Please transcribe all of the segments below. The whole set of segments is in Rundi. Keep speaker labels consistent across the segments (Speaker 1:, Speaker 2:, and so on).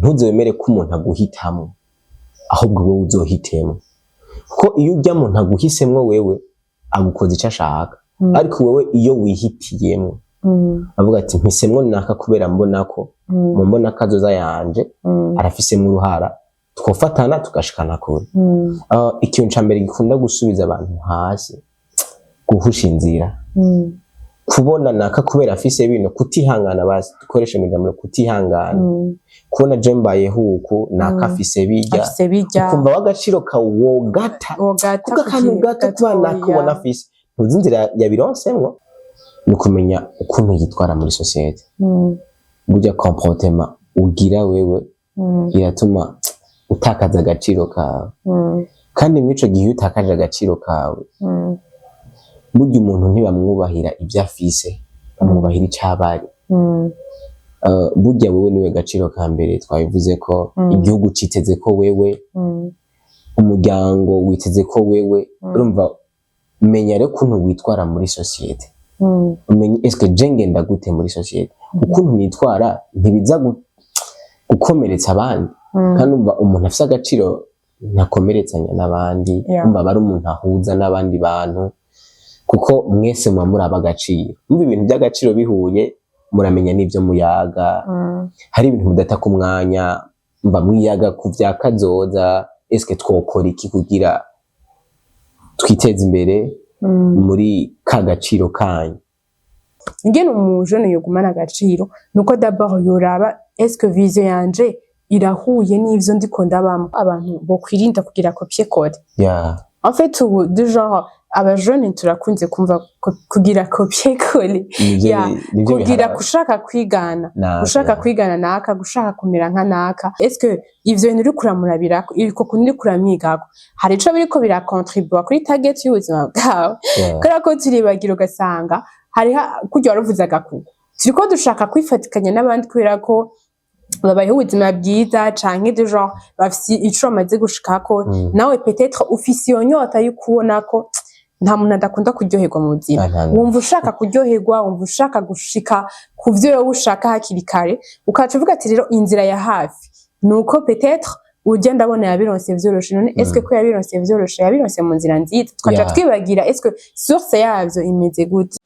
Speaker 1: Ntuzemere ko umuntu aguhitamwo, ahubwo wowe uzohitemwo, kuko iyo urya muntu aguhisemwo, wewe agukoza icyo ashaka. Ariko wewe iyo wihitiyemwo, avuga ati: "Mpisemwo naka kubera mbona ko mu mbona kazoza yanje arafisemwo uruhara, twofatana tugashikana kure." Ikintu ca mbere gikunda gusubiza abantu hasi, guhusha inzira, kubona naka kubera afise bino, kutihangana. Basi dukoreshe mu ijambo kutihangana, kubona je mbayeho uku, naka afise birya,
Speaker 2: afise birya,
Speaker 1: ukumva w'agaciro kawe wogata
Speaker 2: wogata
Speaker 1: kuko akantu gato kuba naka ubona afise, ntuzi inzira yabironsemwo. Ni ukumenya ukuntu yitwara muri société. Burya comportement ugira wewe iratuma utakaza agaciro kawe. Kandi muri ico gihe iyo utakaje agaciro kawe, burya umuntu ntibamwubahira ibyo afise, bamwubahira ico aba ari. Burya wewe niwe gaciro ka mbere. Twabivuze ko igihugu citeze ko wewe, umuryango witeze ko wewe. Urumva, menya rero ukuntu witwara muri société, umenye: eske je ngenda gute muri société? Ukuntu nitwara ntibiza gukomeretsa abandi? Kandi umva, umuntu afise agaciro ntakomeretsanya n'abandi. Umva, aba ari umuntu ahuza n'abandi bantu, kuko mwese muba muri ab'agaciro. Umva, ibintu by'agaciro bihuye, muramenya n'ibyo muyaga. Hari ibintu mudata ku mwanya, mba mwiyaga ku vya kazoza: eske twokora iki kugira twiteze imbere muri ka gaciro kanyu?
Speaker 2: Ingene umujene yogumana agaciro nuko d'abord yoraba: est-ce que vision yanje irahuye n'ivyo ndiko ndabamo? Abantu bokwirinda kugira copier-coller. En fait, ubu du genre abajene turakunze kumva kugira copier-coller.
Speaker 1: Nivyo. Nivyo
Speaker 2: kugira
Speaker 1: biharaba.
Speaker 2: gushaka kwigana,
Speaker 1: Naka.
Speaker 2: gushaka kwigana naka, gushaka kumera nka naka. Est-ce que ivyo bintu uriko uramurabirako, iko kuntu uriko uramwigako, hari ico biriko birakontribua kuri target y'ubuzima bwawe? Kubera ko turibagira, ugasanga hariho kurya waruvuze agakugu, turiko dushaka kwifatikanya n'abandi kubera ko babayeho ubuzima bwiza, canke de genre bafise ico bamaze gushikako. Nawe peut-être ufise iyo nyota yo kubona ko nta muntu adakunda kuryoherwa mu buzima.
Speaker 1: Ah, nta.
Speaker 2: Wumva ushaka kuryoherwa, wumva ushaka gushika ku vyo wowe ushaka hakiri kare, ukaca uvuga ati: "Rero inzira ya hafi nuko peut-être urya ndabona yabironse vyoroshe. None est-ce que ko yabironse vyoroshe, yabironse mu nzira nziza?" Tukaca twibagira: est-ce que source yavyo imeze gute?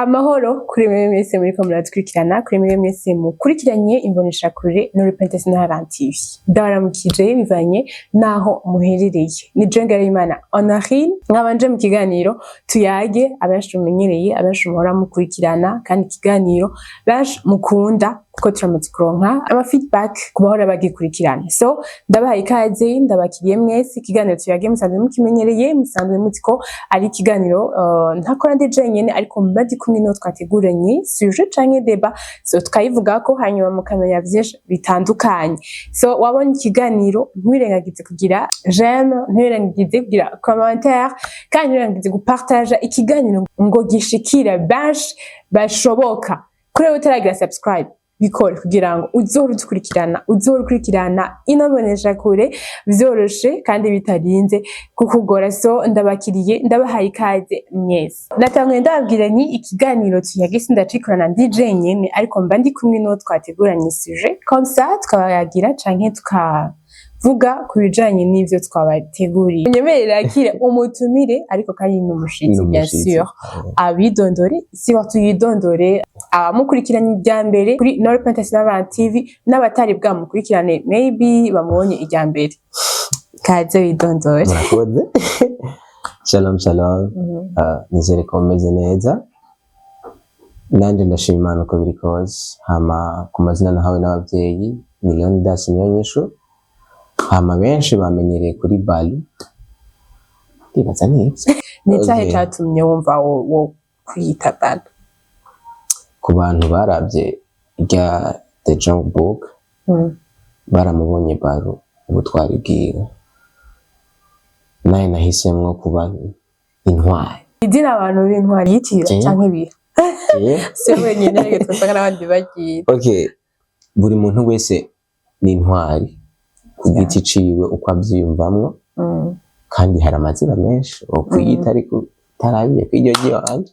Speaker 2: Amahoro kuri mwe mwese muriko muradukurikirana, kuri mwe mwese mukurikiranye imboneshakure no Repentance na TV. Ndabaramukije bivanye naho muherereye. Ni Jenga Imana Honorine, nkabanje mu kiganiro Tuyage, abenshi mumenyereye, abenshi muhora mukurikirana, kandi ikiganiro benshi mukunda, kuko turamaze kuronka ama feedback ku bahora bagikurikirana. So ndabahaye ikaze, ndabakiriye mwese. Ikiganiro Tuyage musanzwe mukimenyereye, musanzwe muzi ko ari ikiganiro ntakora ndi jenyene, ariko mba ndi kumwe n'uwo twateguranye sujet canke débat, so tukayivugako, hanyuma mukamenya vyinshi bitandukanye. So wabonye ikiganiro, ntiwirengagize kugira j'aime, ntiwirengagize kugira commentaire, kandi ntiwirengagize gupartager ikiganiro ngo gishikire benshi bashoboka. Kuri wewe utaragira subscribe, bikore kugira ngo uzohore udukurikirana, uzohore ukurikirana ino mboneshakure vyoroshe kandi bitarinze kukugora. So ndabakiriye, ndabahaye ikaze mwese. Natanguye ndababwira nti ikiganiro Tuyage sindacikorana ndi jenyene, ariko mba ndi kumwe n'uwo twateguranye sujet, comme ça tukabayagira canke tukavuga ku bijanye n'ivyo twabateguriye. Unyemerere akire umutumire, ariko kandi ni umushitsi, bien sûr. Abidondore, si tuyidondore, abamukurikiranye irya mbere kuri No Repentance n'Abantu TV n'abatari bwamukurikirane, maybe bamubonye irya mbere. Kaze widondore.
Speaker 1: Murakoze. Shalom shalom. Nizere ko mumeze neza. Nanje ndashima Imana uko biri kose. Hama ku mazina nahawe n'ababyeyi ni Leonidas Niyonyishu, hama benshi bamenyereye kuri Balu. Ndibaza nibyo.
Speaker 2: Ni icahe
Speaker 1: Okay.
Speaker 2: catumye wumva wo kwiyita Balu?
Speaker 1: Ku bantu barabye rya The Jungle Book, baramubonye Balu, ubutwari bwiwe. Naye nahisemwo kuba intwari.
Speaker 2: Izina abantu b'intwari yitira canke biha? Si wenyine, ariko twasanga n'abandi bagiye.
Speaker 1: Okay, buri muntu wese ni intwari ku giti ciwe uko avyiyumvamwo. Kandi hari amazina menshi wokwiyita, ariko utarabiye kw'iryo ry'iwanje.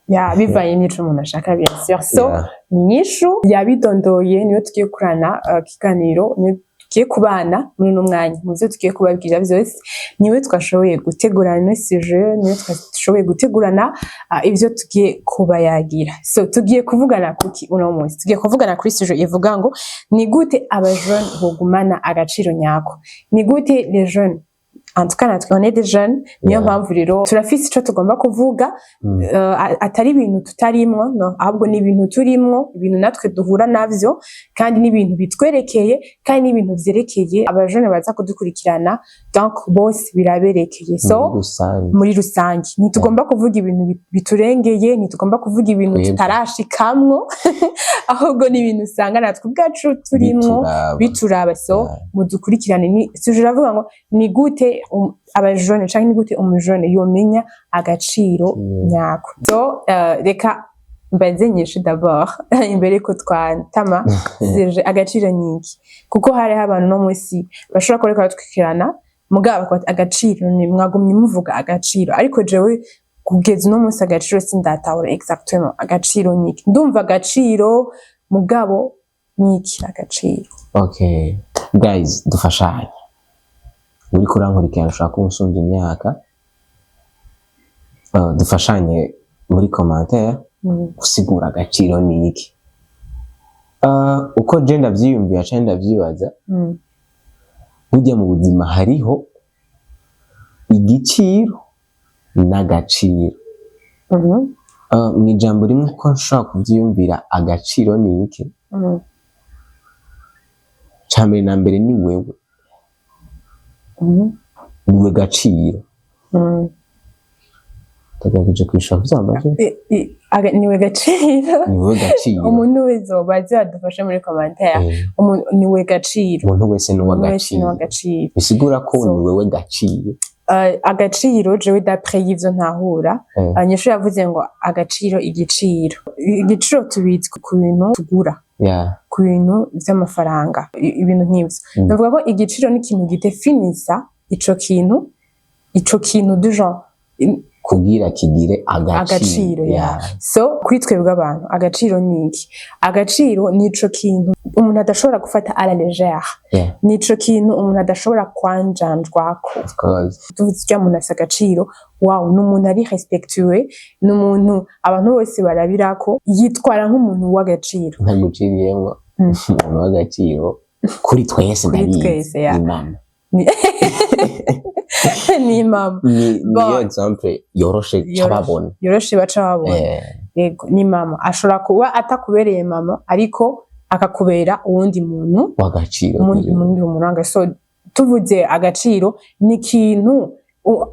Speaker 2: Ya, bivanye n'ico umuntu ashaka, bien sûr. So ni inyishu yabidondoye, niyo tugiye kurana kiganiro, niyo tugiye kubana muri uno mwanya mu byo tugiye kubabwira byose. Niwe twashoboye gutegurana ino sujet, niwe twashoboye gutegurana ibyo tugiye kubayagira. So tugiye kuvugana kuki uno munsi? Tugiye kuvugana kuri sujet ivuga ngo ni gute abajeunes bogumana agaciro nyako, ni gute les jeunes. En tout cas, natwe on est des jeunes, niyo mpamvu rero turafise ico tugomba kuvuga. Atari ibintu tutarimwo, no, ahubwo ni ibintu turimwo, ibintu natwe duhura navyo, kandi n'ibintu bitwerekeye, kandi n'ibintu vyerekeye abajene baza kudukurikirana. Donc bose biraberekeye. So
Speaker 1: muri rusange.
Speaker 2: Muri rusange, ntitugomba kuvuga ibintu biturengeye, ntitugomba kuvuga ibintu
Speaker 1: Twebwe.
Speaker 2: tutarashikamwo, ahubwo ni ibintu usanga natwe ubwacu turimwo,
Speaker 1: bituraba.
Speaker 2: Bituraba. So mudukurikirane. Ni sujet iravuga ngo ni gute abajene canke ni gute umujene yomenya agaciro nyako. So reka mbaze nyinshi d'abord imbere ko twantama sujet, agaciro ni iki? Kuko hariho abantu no munsi bashobora kuba bariko baratwikirana, mugabo bakavuga ati, agaciro ni mwagumye muvuga agaciro, ariko jewe kugeza uno munsi agaciro sindatahura exactement agaciro ni iki. Ndumva agaciro, mugabo ni iki agaciro?
Speaker 1: Okay guys, dufashanye. Uriko urankurikirana ushobora kuba unsumvya imyaka. Dufashanye muri commentaire gusigura agaciro ni iki. Uko je ndavyiyumvira canke ndavyibaza, burya mu buzima hariho igiciro n'agaciro. Mw'ijambo rimwe ko nshobora kuvyiyumvira, agaciro ni iki? Ca mbere na mbere ni wewe, niwe gaciro. Tugerageje kwishura kuvyambaje.
Speaker 2: Niwe gaciro.
Speaker 1: Niwe gaciro.
Speaker 2: Umuntu wese baze badufashe muri commentaire. Umuntu niwe gaciro.
Speaker 1: Umuntu wese ni
Speaker 2: Umuntu wese ni
Speaker 1: uw'agaciro.
Speaker 2: uw'agaciro.
Speaker 1: Bisigura ko
Speaker 2: So-
Speaker 1: ni wewe gaciro.
Speaker 2: Agaciro jewe d'après y'ivyo ntahura, abanyeshuri yavuze ngo agaciro, igiciro, igiciro tubitse ku bintu tugura, ku bintu vy'amafaranga, ibintu nk'ivyo. Ndavuga ko igiciro ni ikintu gidefinisa ico kintu du genre
Speaker 1: kugira kigire agaciro.
Speaker 2: Agaciro, yeah. So kuri twebwe abantu, agaciro ni iki? Agaciro ni ico kintu umuntu adashobora gufata à la légère, ni ico kintu umuntu adashobora kwanjanjwako.
Speaker 1: Of course.
Speaker 2: Tuvuze icyo umuntu afise agaciro, wow, ni umuntu ari respectueux, ni umuntu abantu bose barabirako, yitwara nk'umuntu w'agaciro.
Speaker 1: Ntaguciriyemwo, umuntu w'agaciro kuri twese,
Speaker 2: Kuri
Speaker 1: ndabizi,
Speaker 2: twese, yeah.
Speaker 1: ni mama.
Speaker 2: Ni mama.
Speaker 1: Ni
Speaker 2: Bon.
Speaker 1: niyo exemple yoroshe.
Speaker 2: Yoroshe.
Speaker 1: Cababona.
Speaker 2: Yoroshe baca babona. Yego, ni mama. Ashobora kuba atakubereye mama, ariko akakubera uwundi muntu
Speaker 1: w'agaciro.
Speaker 2: Uwundi
Speaker 1: kuri we.
Speaker 2: muntu umuranga. So tuvuze agaciro ni ikintu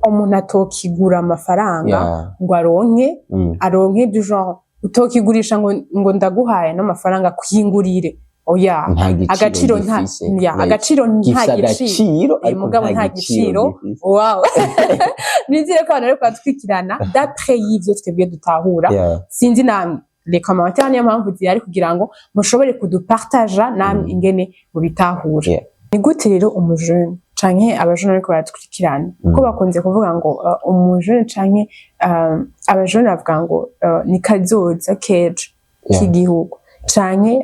Speaker 2: umuntu atokigura amafaranga ngo aronke, aronke du genre utokigurisha ngo ndaguhaye n'amafaranga kwingurire, oya.
Speaker 1: Nta giciro
Speaker 2: Agaciro nta
Speaker 1: gifise.
Speaker 2: Ya,
Speaker 1: Like,
Speaker 2: agaciro nta
Speaker 1: gifise
Speaker 2: giciro.
Speaker 1: agaciro, ariko
Speaker 2: mugabo
Speaker 1: nta
Speaker 2: nta
Speaker 1: giciro
Speaker 2: giciro.
Speaker 1: gifise.
Speaker 2: Wow, nizere ko abantu bariko batwikirana d'après y'ivyo twebwe dutahura. Sinzi namwe, les commentaires niyo mpamvu zihari kugira ngo mushobore kudupartaja namwe ingene mubitahura. Ni gute rero umujene canke abajene bariko baradukurikirana, kuko bakunze kuvuga ngo umujene canke abajene bavuga ngo ni kazoza kejo k'igihugu canke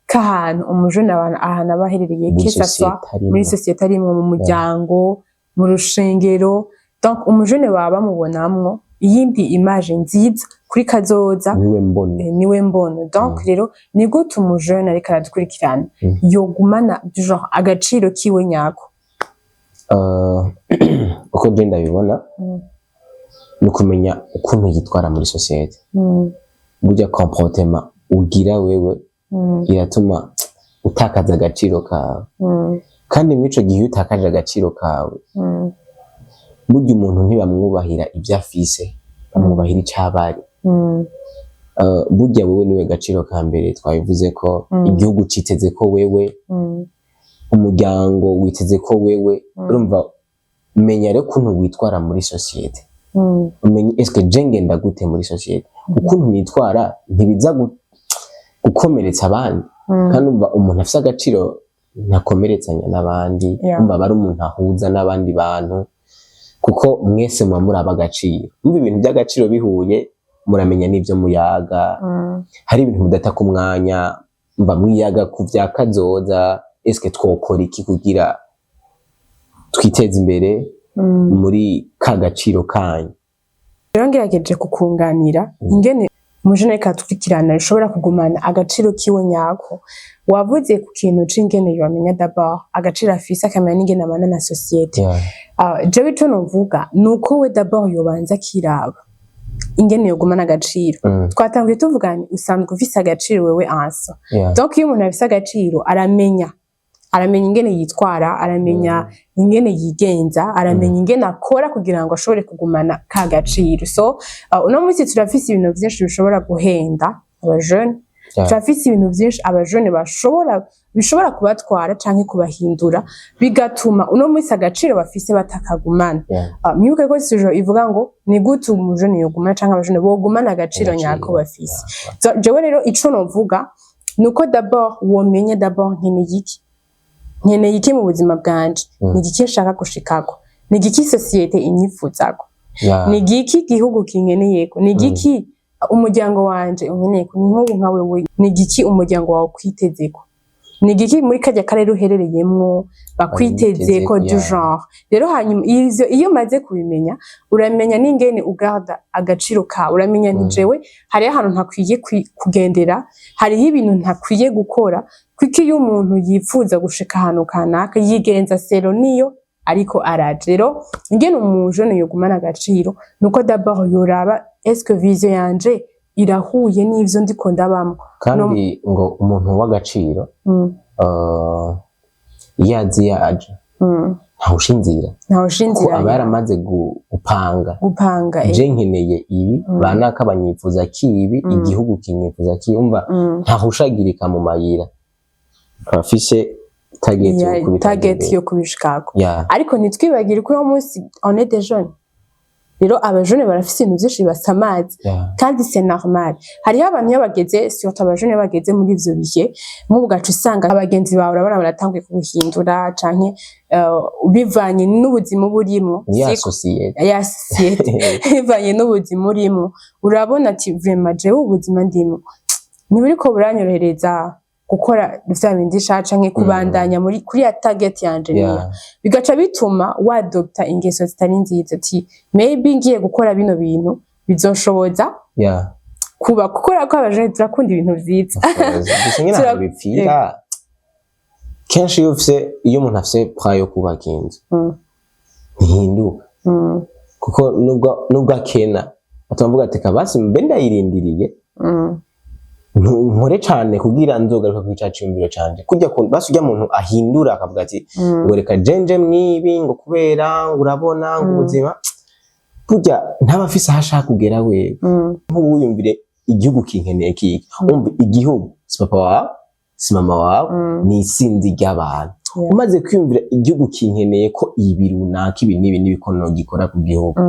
Speaker 2: k'ahantu umujene, abantu ahantu aba aherereye,
Speaker 1: muri
Speaker 2: que ça soit
Speaker 1: société arimwo.
Speaker 2: Muri société arimwo, mu muryango, mu rushengero. Donc umujene baba bamubonamwo iyindi image nziza kuri kazoza.
Speaker 1: Niwe mbone.
Speaker 2: Niwe mbono. Donc rero ni gute umujene ariko aradukurikirana yogumana du genre agaciro kiwe nyako?
Speaker 1: Uko je ndabibona, ni ukumenya ukuntu yitwara muri société. Burya comportement ugira wewe iratuma utakaza agaciro kawe. Kandi muri ico gihe iyo utakaje agaciro kawe, burya umuntu ntibamwubahira ibyo afise, bamwubahira ico aba ari. Burya wewe niwe gaciro ka mbere. Twabivuze ko igihugu citeze ko wewe, umuryango witeze ko wewe. Urumva, menya rero ukuntu witwara muri société, umenye eske je ngenda gute muri société, ukuntu nitwara ntibiza gukomeretsa abandi. Kandi umva, umuntu afise agaciro ntakomeretsanya n'abandi. Umva, aba ari umuntu ahuza n'abandi bantu. Kuko mwese muba muraba agaciro. Umva, ibintu by'agaciro bihuye, muramenya n'ibyo muyaga. Hari ibintu mudata ku mwanya, mba mwiyaga ku vya kazoza: eske twokora iki kugira twiteze imbere muri ka gaciro kanyu?
Speaker 2: Rero ngerageje kukunganira ingene umujene ariko aradukurikirana bishobora kugumana agaciro kiwe nyako, wavuze ku kintu c'ingene yomenya d'abord agaciro afise, akamenya n'ingene abana na société. Jewe ico novuga ni uko we d'abord yobanza akiraba ingene yogumana agaciro. Twatanguye tuvuga nti usanzwe ufise agaciro wewe ansa. Donc iyo umuntu afise agaciro, aramenya ingene yitwara, aramenya ingene yigenza, aramenya ingene akora kugira ngo ashobore kugumana ka gaciro. So uno munsi turafise ibintu vyinshi bishobora guhenda abajene. Turafise ibintu vyinshi abajene bishobora kubatwara canke kubahindura, bigatuma uno munsi agaciro bafise batakagumana. Mwibuke ko sujet ivuga ngo ni gute umujene yogumana canke abajene bogumana agaciro
Speaker 1: Agaciro,
Speaker 2: nyako bafise. So, jewe rero ico novuga nuko d'abord womenya d'abord: nkeneye iki? Nkeneye iki mu buzima bwanje? Ni igiki nshaka gushikako? Ni igiki société inyifuzako? Ni igiki igihugu kinkeneyeko? Ni igiki umuryango wanje unkeneyeko? Ni nk'ubu nka wewe, ni igiki umuryango wawe ukwitezeko? Ni igiki muri karya karere uherereyemwo bakwitezeko du genre? Rero hanyuma ivyo iyo umaze kubimenya, uramenya n'ingene ugarda agaciro kawe, uramenya nti jewe hariho ahantu ntakwiye kugendera, hariho ibintu ntakwiye gukora, kuko iyo umuntu yipfuza gushika ahantu kanaka yigenza selon niyo ariko araje. Rero ingene umujene yogumana agaciro nuko d'abord yoraba: est-ce que vision yanje irahuye n'ivyo ndiko ndabamwo?
Speaker 1: Kandi ngo umuntu w'agaciro iyo azi yaje ntawushinzira,
Speaker 2: Ntawushinzira.
Speaker 1: kuko aba yaramaze gupanga.
Speaker 2: Gupanga.
Speaker 1: Je nkeneye ibi, banaka banyifuza kibi, igihugu kinyifuza kibi, umva, ntahushagirika mu mayira, afise target yo kubitanga
Speaker 2: target
Speaker 1: imbere.
Speaker 2: yo kubishikako. Ariko ntitwibagire ko uno munsi on est des jeunes. Rero abajene barafise ibintu vyinshi basamaza, kandi c'est normal. Hariho abantu iyo bageze, surtout abajene, iyo bageze muri ivyo bihe, nk'ubu ugaca usanga abagenzi bawe urabona baratanguye kuguhindura, canke bivanye n'ubuzima uba urimwo.
Speaker 1: Ni ya
Speaker 2: Siko?
Speaker 1: société.
Speaker 2: Ya société, bivanye n'ubuzima urimo, urabona ati vraiment jewe ubuzima ndimo ntiburiko buranyorohereza gukora vya bindi nshaka canke kubandanya muri kuri ya target yanje niya. Bigaca bituma wadopta ingeso zitari nziza, ati maybe ngiye gukora bino bintu bizonshoboza kuba gukora, ko abajene turakunda ibintu vyiza.
Speaker 1: Gusa nyine ahantu bipfira kenshi, iyo umuntu afise plan yo kubaka inzu, ntihinduka, kuko nubwo akena atavuga ati kabasi mbe ndayirindiriye, nkore cane kugira nzogaruka kuri ca ciyumviro canje. Kurya basi urya muntu ahindura akavuga ati ngo reka jenje mwibi, ngo kubera ngo urabona ngo ubuzima burya ntaba afise aho ashaka kugera wewe. Nk'ubu wiyumvire igihugu kinkeneye kiki, umva, igihugu si papa wawe, si mama wawe, ni isinzi ry'abantu. Umaze kwiyumvira igihugu kinkeneye ko ibi runaka, ibi n'ibi n'ibi, ko nogikora ku gihugu,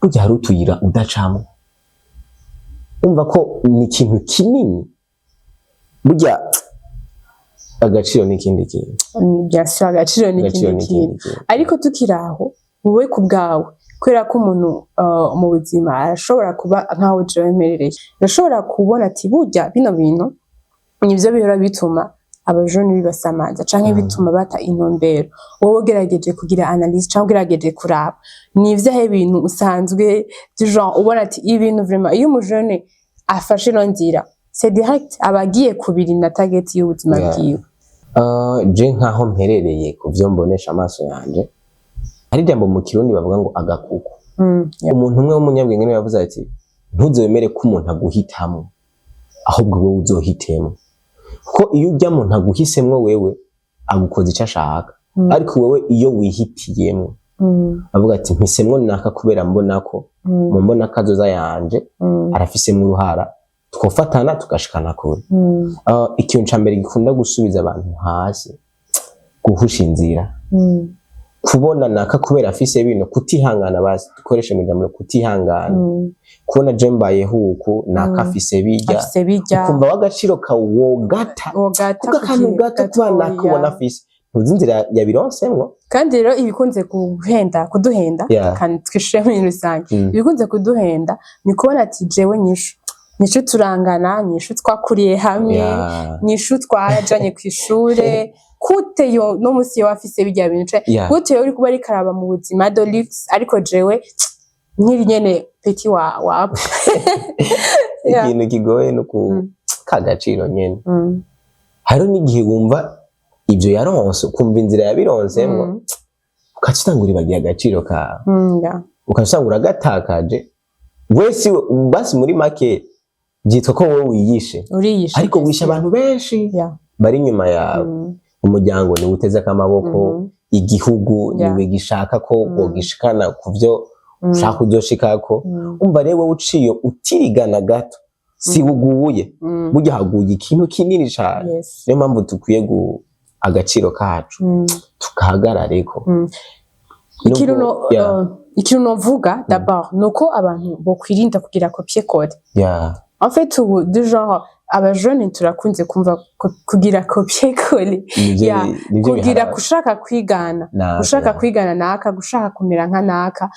Speaker 1: burya hari utuyira udacamwo. Umva ko ni ikintu kinini. Burya agaciro ni ikindi kintu.
Speaker 2: Bien sûr, agaciro ni
Speaker 1: Agaciro
Speaker 2: ikindi
Speaker 1: ni ikindi
Speaker 2: kintu.
Speaker 1: kintu.
Speaker 2: Ariko tukiri aho, wowe ku bwawe, kubera ko umuntu mu buzima arashobora kuba nkaho jewe mperereye, arashobora kubona ati burya bino bintu nivyo bihora bituma abajene bibasamaza canke bituma bata intumbero. Wowe ugerageje kugira analyse canke ugerageje kuraba, ni ivyahe bintu usanzwe du genre ubona ati ibintu vraiment iyo umujene afashe ino nzira, c'est direct, aba agiye kubiri na target y'ubuzima bwiwe?
Speaker 1: Je nkaho mperereye, ku vyo mbonesha amaso yanje, hari ijambo mu Kirundi bavuga ngo agakuku. Umuntu umwe w'umunyabwenge niwe yavuze ati ntuzemere ko umuntu aguhitamwo, ahubwo wowe uzohitemwo, kuko iyo ujya muntu aguhisemwo wewe, agukoza icyo ashaka. Ariko wewe iyo wihitiyemwo, avuga ati mpisemwo naka kubera mbona ko mu mbona kazoza yanje arafisemwo uruhara, twofatana tugashikana kure. Ikintu ca mbere gikunda gusubiza abantu hasi, guhusha inzira, kubona naka kubera afise bino, kutihangana, basi dukoreshe mu ijambo kutihangana, kubona je mbayeho uku, naka afise bijya,
Speaker 2: afise bijya,
Speaker 1: ukumva w'agaciro kawe wogata
Speaker 2: wogata
Speaker 1: kuko akantu gato kuba naka ubona afise. Ntuzi inzira yabironsemwo.
Speaker 2: Kandi rero ibikunze guhenda, kuduhenda, kandi twishire muri rusange, ibikunze kuduhenda ni kubona ati jewe Nyishu, Nyishu turangana, Nyishu twakuriye hamwe, Nyishu twarajanye kw'ishure, kute yo no musi yo afise birya bintu gute yo uri kuba ariko araba mu buzima de luxe, ariko jewe nkiri nyene petit wa Yeah.
Speaker 1: Ikintu kigoye no ku kagaciro nyene. Hariho n'igihe wumva ivyo yaronse, ukumva inzira yabironsemwo, ukaca usanga uribagiye agaciro kawe, ukaca usanga uragatakaje wese. Basi muri make byitwa ko wowe wiyishe,
Speaker 2: Uriyishe.
Speaker 1: ariko wishe abantu benshi bari inyuma yawe. Umuryango niwe utezeko amaboko, igihugu niwe gishaka ko wogishikana ku vyo ushaka uzoshikako. Umva rero, wowe uciye utirigana gato, si uguye, burya haguye ikintu kinini cane. Niyo mpamvu dukwiye agaciro kacu tukahagarareko.
Speaker 2: Ikintu no ikintu novuga d'abord nuko abantu bokwirinda kugira copier-coller. En fait, ubu du genre aba jeunes turakunze kumva kugira copier-coller.
Speaker 1: Nivyo. Nivyo
Speaker 2: Kugira
Speaker 1: biharaba.
Speaker 2: gushaka kwigana,
Speaker 1: Naka.
Speaker 2: gushaka kwigana naka, gushaka kumera nka naka.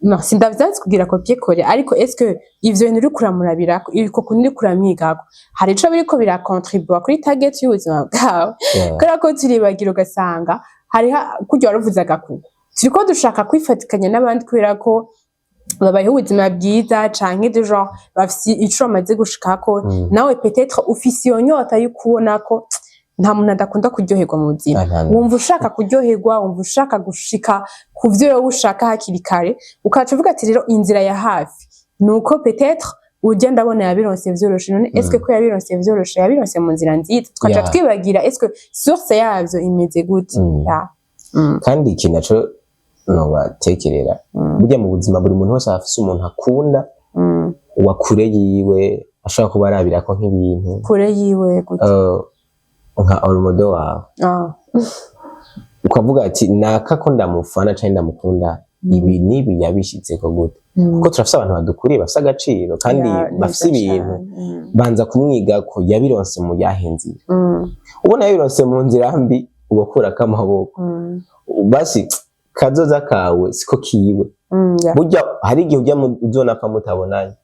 Speaker 2: No sindavyanse kugira copier-coller, ariko est-ce que ivyo bintu uriko uramurabirako, iko kuntu uriko uramwigako, hari ico biriko birakontribua kuri target y'ubuzima bwawe? Kubera ko turibagira, ugasanga hariho kurya waruvuze agakuku, turiko dushaka kwifatikanya n'abandi kubera ko babayeho ubuzima bwiza canke de genre bafise ico bamaze gushikako. Nawe peut-être ufise iyo nyota yo kubona ko nta muntu adakunda kuryoherwa mu buzima.
Speaker 1: Ah, nta.
Speaker 2: Wumva ushaka kuryoherwa, wumva ushaka gushika ku vyo wowe ushaka hakiri kare, ukaca uvuga ati rero inzira ya hafi nuko peut-être urya ndabona yabironse vyoroshe. None est-ce que ko yabironse vyoroshe, yabironse mu nzira nziza? Tukaca twibagira est-ce que source yavyo imeze gute? Yeah.
Speaker 1: Kandi iki naco nobatekerera, burya mu buzima buri muntu wese aba afise umuntu akunda wa kure yiwe, ashobora kuba arabirako nk'ibintu.
Speaker 2: Kure yiwe gute?
Speaker 1: Nka role model wawe, ukavuga ati naka ko ndamufana canke ndamukunda, ibi n'ibi yabishitseko gute? Kuko turafise abantu badukuriye bafise agaciro kandi bafise
Speaker 2: neza
Speaker 1: ibintu.
Speaker 2: cane.
Speaker 1: Banza kumwiga ko yabironse mu yahe nzira. Ubona yabironse mu nzira mbi, ugakurako amaboko. Basi kazoza kawe siko kiwe. Burya hari igihe ujya uzonapfa mutabonanye,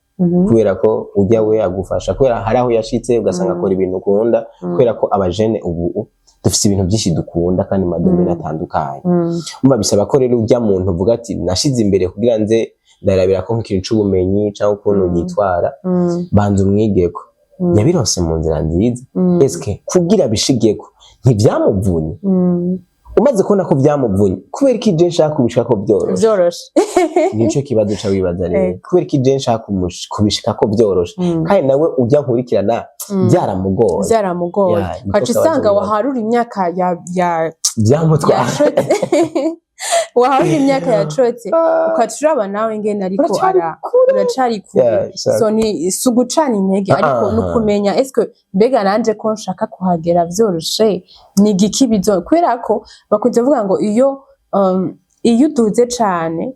Speaker 1: kubera ko ujya we agufasha kubera hari aho yashitse, ugasanga akora ibintu ukunda, kubera ko abajene ubu dufise ibintu byinshi dukunda kandi mu ma domaines atandukanye. Umva, bisaba ko rero ujya muntu uvuga ati nashize imbere kugira nze ndarabira ko nk'ikintu c'ubumenyi cyangwa ukuntu yitwara, banza umwigeko yabironse mu nzira nziza. Eske kugira bishigeko ntivyamuvunye? Umaze kubona ko vyamuvunye, kubera ko ije nshaka kubishikako vyoroshe?
Speaker 2: Vyoroshe.
Speaker 1: Nico kibazo ca wibaza rero. Kubera ko ije nshaka kubishikako vyoroshe, kandi nawe ujya nkurikirana byaramugoye.
Speaker 2: Vyaramugoye.
Speaker 1: Ya, niko
Speaker 2: ukaca
Speaker 1: kabazo
Speaker 2: usanga
Speaker 1: wibaza.
Speaker 2: waharura imyaka ya
Speaker 1: Byamutwara.
Speaker 2: yacotse, waharura imyaka yacotse, ukaca uraba nawe ngene ariko
Speaker 1: Uracari
Speaker 2: ara uracari kure.
Speaker 1: Yeah, exactly.
Speaker 2: So ni si ugucana intege, ariko ni ukumenya eske mbega nanje ko nshaka kuhagera vyoroshe, ni igiki bizo? Kubera ko bakunze kuvuga ngo iyo uduze cane,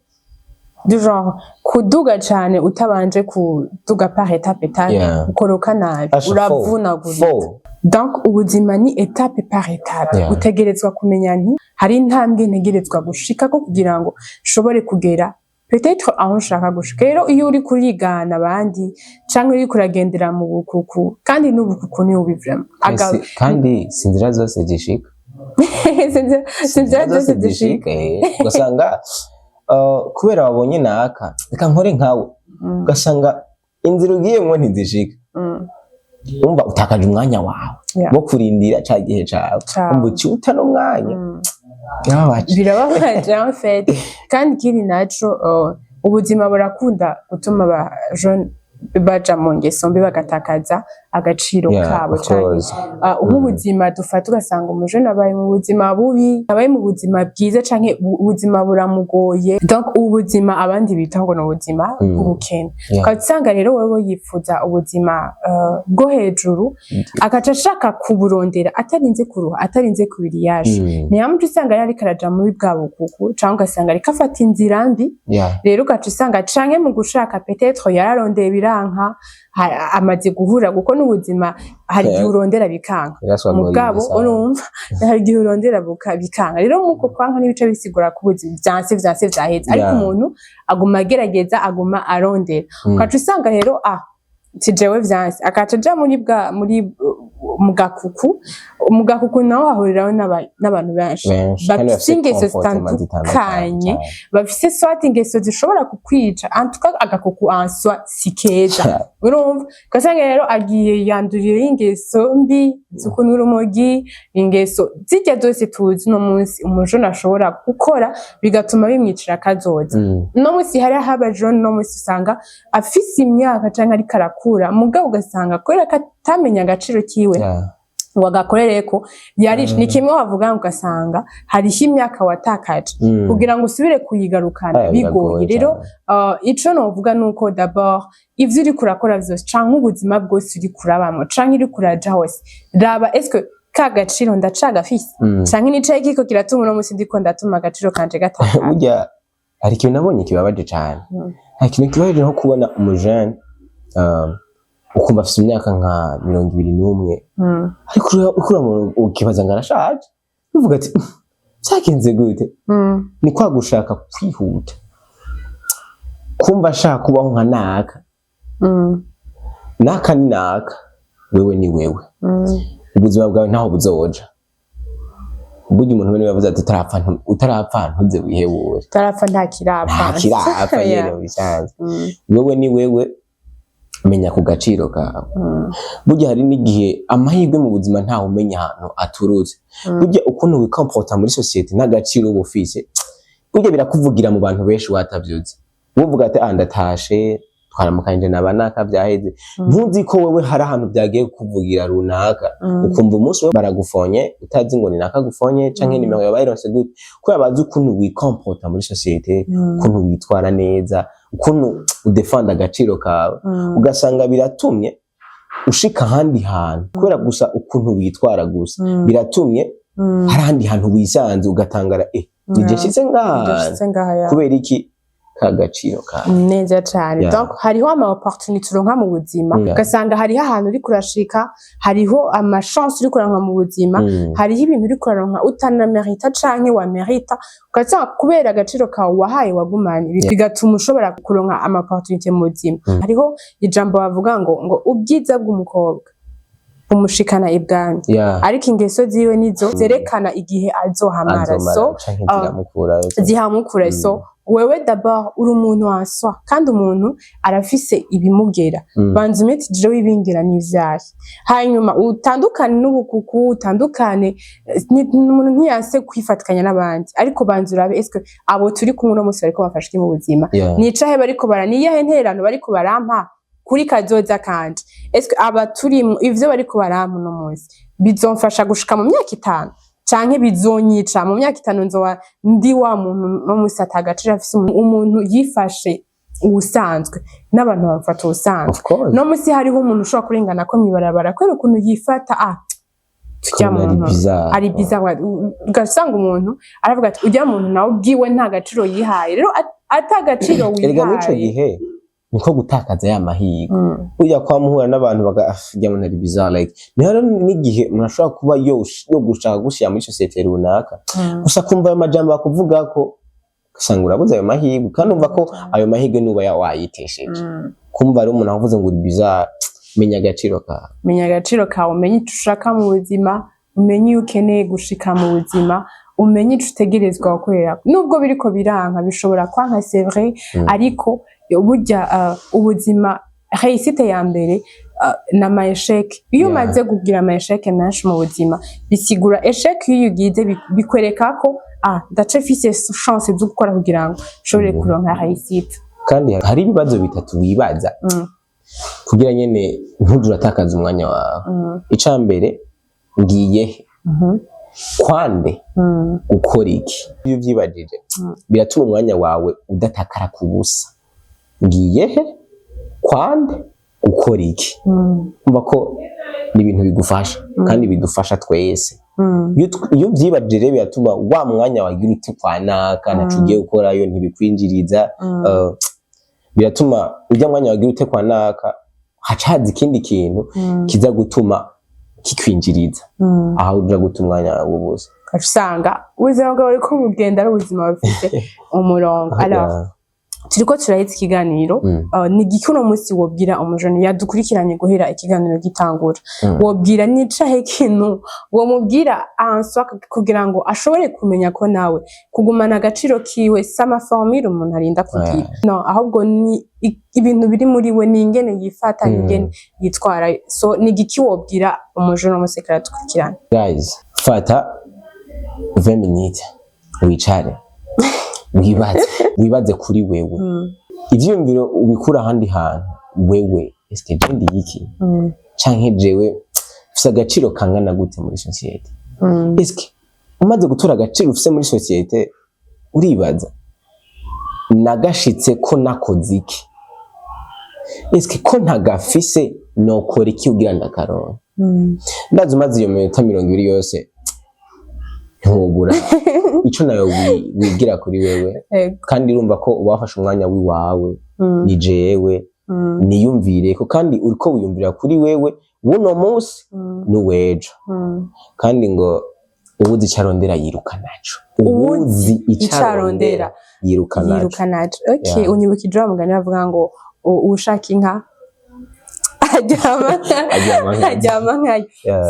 Speaker 2: du genre kuduga cane utabanje kuduga par étape étape, ukoroka nabi.
Speaker 1: Asha,
Speaker 2: Uravunagurika.
Speaker 1: fo.
Speaker 2: Donc ubuzima ni étape par étape. Utegerezwa kumenya nti hari intambwe ntegerezwa gushikako kugira ngo nshobore kugera peut-être aho nshaka gushika. Rero iyo uri kurigana abandi canke uriko uragendera mu bukuku, kandi n'ubukuku ni bubi vraiment.
Speaker 1: Kandi si inzira zose zishika.
Speaker 2: Sinzira zose zishika.
Speaker 1: Ugasanga kubera wabonye naka, reka nkore nkawe, ugasanga inzira ugiyemwo ntizishika. Umva, utakaje umwanya wawe wo kurindira ca gihe cawe.
Speaker 2: Cawe.
Speaker 1: Umva, uciye uta n'umwanya. Birababaje.
Speaker 2: Birababaje en fait. Kandi ikindi naco, ubuzima burakunda gutuma aba jeunes baja mu ngeso mbi, bagatakaza agaciro kabo.
Speaker 1: Of
Speaker 2: Canke
Speaker 1: course.
Speaker 2: Nk'ubuzima dufata, ugasanga umujene abaye mu buzima bubi, abaye mu buzima bwiza canke ubuzima buramugoye, donc ubuzima abandi bita ngo ni ubuzima bw'ubukene. Ugaca usanga rero wewe yifuza ubuzima bwo hejuru, agaca ashaka kuburondera atarinze kuruha, atarinze kubira iyasha. Niyo mpamvu usanga rero ariko araja muri bwa bukuku, canke ugasanga ariko afata inzira mbi. Rero ugaca usanga canke mu gushaka peut-être yararondeye biranka. Amaze guhura, kuko n'ubuzima hari igihe urondera bikanka. Mugabo urumva, hari igihe urondera bikanka. Rero muko kwanka n'ibice bisigura ko ubuzima vyanse, vyaheze, ariko umuntu aguma agerageza, aguma arondera. Ugaca usanga rero, ah, si jewe vyanse, agaca aja muri bwa muri mu gakuku. Mu gakuku naho hahuriraho n'abantu benshi bafise ingeso zitandukanye, bafise soit ingeso zishobora kukwica. En tout cas, agakuku en soi si keza. Urumva, ugasanga rero agiye yanduriye ingeso mbi z'ukuntu urumogi, ingeso zirya zose tuzi uno munsi umujene ashobora gukora, bigatuma bimwicira akazoza. Uno munsi hariho abajene, uno munsi usanga afise imyaka canke ariko arakura, mugabo ugasanga kubera ko atamenya agaciro kiwe ngo agakorereko, yarishe. Ni kimwe wavuga ngo ugasanga hariho imyaka watakaje, kugira ngo usubire kuyigarukana bigoye.
Speaker 1: Biragoye
Speaker 2: Rero
Speaker 1: cane.
Speaker 2: ico novuga nuko d'abord ivyo uriko urakora vyose canke ubuzima bwose uriko urabamwo canke uriko uraja hose, raba: est-ce que ka gaciro ndacagafise, canke nicaye kiko kiratuma uno munsi ndiko ndatuma agaciro kanje gatakara?
Speaker 1: Burya hari ikintu nabonye kibabaje cane. Hari ikintu kibabaje nko kubona umujene, ukumva afise imyaka nka 21, ariko uramubona ukibaza ngo arashaje, uvuga ati: "Vyagenze gute?" Ni kwa gushaka kwihuta, kumva ashaka kubaho nka naka. Naka ni naka, wewe ni wewe. Ubuzima bwawe ntaho buzoja. Burya umuntu niwe yavuze ati: "Utarapfa utarapfa ntuze wihebure."
Speaker 2: Utarapfa nta kirapfa.
Speaker 1: Nta kirapfa nyene mu bisanzwe. Wewe ni wewe, menya ku gaciro kawe. Burya hari n'igihe amahirwe mu buzima ntawe umenya ahantu aturutse. Burya ukuntu wikomporta muri sosiyete n'agaciro uba ufise, burya birakuvugira mu bantu benshi watavyuze. Uvuga ati: "Ah, ndatashe, twaramukanyije na banaka, vyaheze." Ntuzi ko wewe hari ahantu vyagiye kukuvugira runaka, ukumva umunsi umwe baragufonye, utazi ngo ni nakagufonye canke nimero yawe bayironse gute, kubera bazi ukuntu wikomporta muri sosiyete, ukuntu witwara neza, ukuntu udefanda agaciro kawe. Ugasanga biratumye ushika ahandi hantu kubera gusa ukuntu witwara gusa. Biratumye hari ahandi hantu wisanze, ugatangara: "Eh, nije nshitse ngaha?"
Speaker 2: Nshitse ngaha ya.
Speaker 1: Kubera iki? Ka gaciro kawe.
Speaker 2: Neza cane. Donc hariho ama opportunity uronka mu buzima, ugasanga hariho ahantu uriko urashika, hariho ama chance uriko uraronka mu buzima, hariho ibintu uriko uraronka utanamerita canke wamerita, ugasanga kubera agaciro kawe wahaye wagumanye, bigatuma ushobora kuronka ama opportunity mu buzima. Hariho ijambo bavuga ngo ubwiza bw'umukobwa bumushikana ibwami, ariko ingeso ziwe nizo zerekana igihe azohamara.
Speaker 1: Azomara
Speaker 2: So
Speaker 1: canke ziramukurayo.
Speaker 2: Zihamukura. So wewe d'abord uri umuntu waswa, kandi umuntu arafise ibimugera. Banza umete jewe ibingira n'ivyahe, hanyuma utandukane n'ubukuku, utandukane umuntu ntiyase kwifatikanya n'abandi, ariko banza urabe: eske abo turi kumwe uno munsi bariko bafasha iki mu buzima? Nicahe bariko bara, niyahe ntererano bariko barampa kuri kazoza kanje? Eske aba turimwo, ivyo bariko barampa uno munsi bizomfasha gushika mu myaka 5, canke bizonyica mu myaka 5, nzoba ndi wa muntu no munsi atagaciro afise? Umuntu yifashe ubusanzwe n'abantu bamufata ubusanzwe.
Speaker 1: Of course.
Speaker 2: No munsi hariho umuntu ushobora kurengana ko mw'ibarabara kubera ukuntu yifata: "Ah, turya
Speaker 1: Ukabona ari
Speaker 2: muntu
Speaker 1: bizarre.
Speaker 2: Ari bizarre." Ugasanga umuntu aravuga ati: "Urya muntu nawe ubwiwe nta gaciro yihaye." Rero ata gaciro
Speaker 1: Erega muri ico
Speaker 2: wihaye,
Speaker 1: gihe niko gutakaza ya mahirwe. Burya kwa muhura n'abantu baga: "Ah, urya muntu ari bizarre." Like, niho rero n'igihe umuntu ashobora kuba yo gushaka gushyira muri sosiyete runaka, gusa kumva ayo majambo bakuvuga ko, ugasanga urabuze ayo mahirwe, kandi umva ko ayo mahirwe nuba wayitesheje. Kumva ari umuntu avuze ngo uri bizarre. Menya agaciro kawe.
Speaker 2: Menya agaciro kawe, umenye ico ushaka mu buzima, umenye iyo ukeneye gushika mu buzima, umenye ico utegerezwa gukorera nubwo biriko biranka. Bishobora kwanka, c'est vrai, ariko burya ubuzima, réussite ya mbere na ama échec. Iyo umaze kugira ama échec menshi mu buzima, bisigura échec iyo ugize bikwereka ko, ah, ndace fise chance zo gukora kugira ngo nshobore kuronka réussite.
Speaker 1: Kandi hari ibibazo bitatu wibaza kugira nyene ntuze uratakaza umwanya wawe. Ica mbere: ngiye he? Kwande? Gukora iki? Iyo uvyibajije, biratuma umwanya wawe udatakara ku busa. Ngiye he? Kwande? Gukora iki? Umva ko ni ibintu bigufasha kandi bidufasha twese. Iyo uvyibajije rero, biratuma wa mwanya wagira uti kwa naka ntaco ugiye gukorayo, ntibikwinjiriza. Biratuma ujya mwanya wagira ute kwa naka Haca haza ikindi kintu kiza gutuma kikwinjiriza, aho uja guta umwanya wawe w'ubusa.
Speaker 2: Ugaca usanga ubuzima bwawe buriko bugenda ari ubuzima bufite umurongo. Alors, turiko turaheza ikiganiro. Ni igiki uno munsi wobwira umujene yadukurikiranye guhera ikiganiro gitangura? Wobwira n'icahe kintu womubwira answa kugira ngo ashobore kumenya ko nawe kugumana agaciro kiwe si ama formule umuntu arinda kugira, no ahubwo ni ibintu biri muri we, ni ingene yifata, ni ingene yitwara. So ni igiki wobwira umujene uno munsi aradukurikirana?
Speaker 1: Guys, fata 20 minutes wicare, wibaze kuri wewe. Ivyiyumviro ubikura ahandi hantu. Wewe, eske je ndi iki? Canke jewe mfise agaciro kangana gute muri société? Eske umaze gutora agaciro ufise muri société, uribaza: nagashitse ko nakoze iki? Eske ko ntagafise, nokora iki kugira ndakaronka? Ndazi umaze iyo minota 20 yose, ntiwobura ico nawe wigira kuri wewe. Kandi urumva ko uba wafashe umwanya wiwawe. Ni jewe niyumvire ko, kandi uriko wiyumvira kuri wewe w'uno munsi n'uwejo. Kandi ngo uwuzi ico arondera yiruka naco. Uwuzi ico
Speaker 2: ico arondera
Speaker 1: arondera yiruka naco.
Speaker 2: Yiruka naco, okay. Unyibukije wa mugani bavuga ngo uwushaka inka aryama
Speaker 1: Aryama nkayo.
Speaker 2: Aryama nkayo.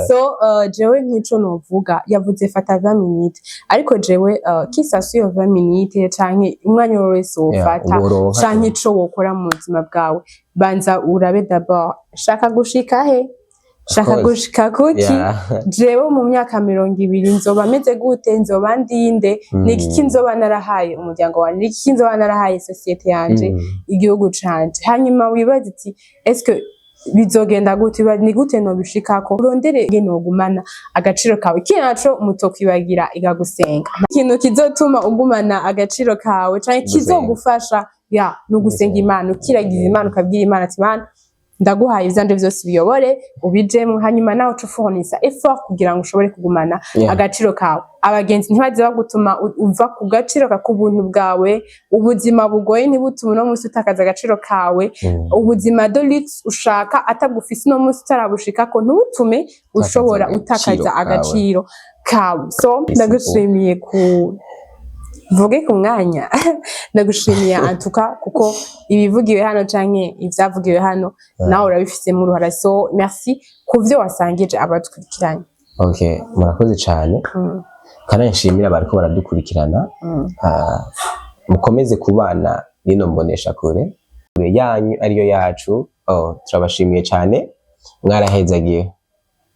Speaker 2: So jewe nk'ico novuga, yavuze fata 20 minutes, ariko jewe kisasu iyo 20 minutes canke umwanya wose wofata
Speaker 1: woronka.
Speaker 2: canke ico wokora mu buzima bwawe, banza urabe d'abord: shaka gushika he? Shaka
Speaker 1: Course.
Speaker 2: gushika kuki? Jewe mu myaka 20 nzoba meze gute? Nzoba ndinde? Ni iki nzoba narahaye umuryango wanje? Ni iki nzoba narahaye société yanje, igihugu canje? Hanyuma wibaze iti: eske bizogenda gute? Ni gute nobishikako? Urondere ingene wogumana agaciro kawe. Ikindi naco mutokwibagira, igagusenga. Ikintu kizotuma ugumana agaciro kawe canke
Speaker 1: Gusenga.
Speaker 2: kizogufasha ya ni ugusenga Imana, ukiragiza Imana, ukabwira Imana ati: "Mana, ndaguhaye ivyanje vyose, ubiyobore, ubijemwo." Hanyuma nawe uca ufournissa effort kugira ngo ushobore kugumana agaciro kawe. Abagenzi ntibaze bagutuma uva ku gaciro ka kubuntu bwawe. Ubuzima bugoye ntibutuma uno munsi utakaza agaciro kawe. Ubuzima de luxe ushaka atabwufise uno munsi, utarabushikako, ntubutume ushobora
Speaker 1: agaciro
Speaker 2: utakaza
Speaker 1: kawe.
Speaker 2: agaciro kawe. So
Speaker 1: Isi
Speaker 2: ndagushimiye ku vuge ku mwanya, ndagushimiye antuka, kuko ibivugiwe hano canke ivyavugiwe hano nawe urabifisemo uruhara. So merci ku vyo wasangije abadukurikiranye.
Speaker 1: Okay, murakoze cyane. Kandi nshimira abariko baradukurikirana. Mukomeze kubana nino mbonesha kure yanyu ariyo yacu. Oh, turabashimiye cyane, mwarahezagiye.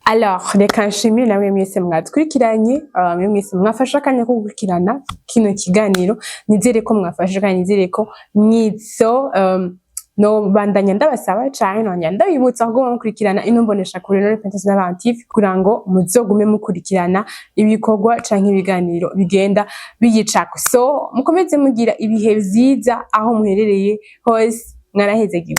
Speaker 2: Alors, reka nshimire namwe mwese mwadukurikiranye, mwe mwese mwafashe akanya ko gukurikirana kino kiganiro. Nizere ko mwafashe kandi nizere ko mwizo no bandanya ndabasaba canke nongera ndabibutsa kuguma mukurikirana ino mbonesha kure no Repentance Narrative, kugira ngo muzogume mukurikirana ibikorwa canke ibiganiro bigenda biyicako. So mukomeze mugira ibihe vyiza aho muherereye hose, mwarahezegiwe.